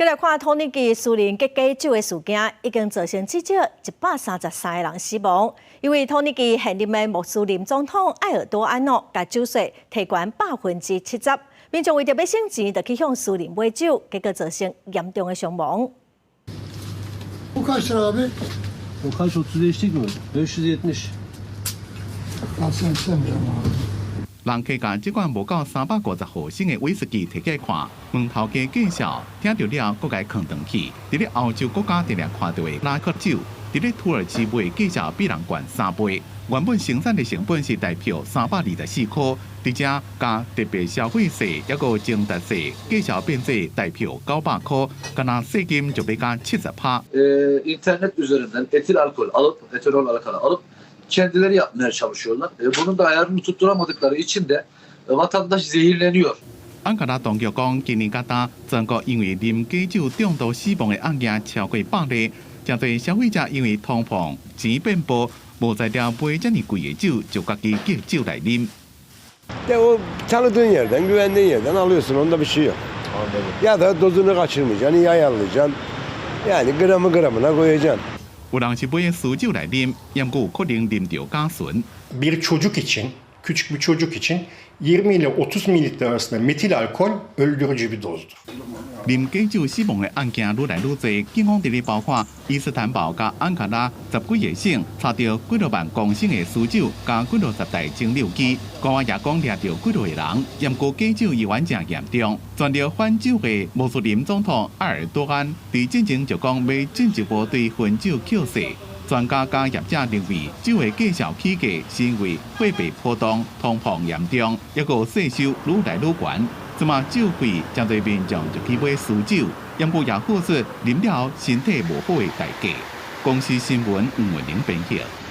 閣來看土耳其私人結假酒的事件，已經造成至少133個人死亡。因為土耳其現任的穆斯林總統埃爾多安哦，共酒稅提懸70%，民眾為著欲省錢，就去向私人買酒，結果造成嚴重的傷亡。 Bu kaç lira abi? O kaç, 30 içtik mi? 570. Ben sen istemiyorum abi. 人客共這罐無夠350毫升的威士忌提起來看，問頭家介紹，聽著了，閣共囥轉去。佇咧歐洲國家定定看著的拉克酒，佇咧土耳其賣價錢比人懸三倍。原本生產的成本是台票324箍，佇遮加特別消費稅，抑閣增值稅，價錢變做台票900箍，敢若稅金就欲加70%。 İnternet üzerinden etil alkol alıp, etanol alkol alıp kendileri yapmaya çalışıyorlar. Bunun da ayarını tutturamadıkları için de vatandaş zehirleniyor. 安卡拉當局講，今年佮今全國因為啉假酒中毒死亡的案件超過100例，誠濟消費者因為通膨錢變薄，無才調買遮爾貴的酒，就家己結酒來啉。 De o tanıdığın yerden, güvendiğin yerden alıyorsun. Onda bir şey yok. Ya da dozunu kaçırmayacaksın, iyi ayarlayacaksın. Yani gramı gramına koyacaksın. 有人是買私酒來啉，毋過有可能啉著甲醇。 Bir çocuk için, küçük bir çocuk için 20 ile 30 mililitre arasında metil alkol öldürücü bir dozdur. 啉假酒死亡的案件愈來愈濟，警方佇咧包括伊斯坦堡佮安卡拉十幾個省，查著幾若萬公升的私酒，佮幾若十台蒸餾機，官員也講掠著幾若個人，毋過假酒猶原誠嚴重。全力反酒的穆斯林總統埃爾多安，佇進前就講欲進一步對婚酒扣稅。專家佮業者認為，酒的價數起價是因為貨幣波動、通膨嚴重，抑閣稅收愈來愈懸。這馬酒貴，誠濟民眾就去買私酒，毋過也付出啉了身體無好的代價。公視新聞吳文玲編譯。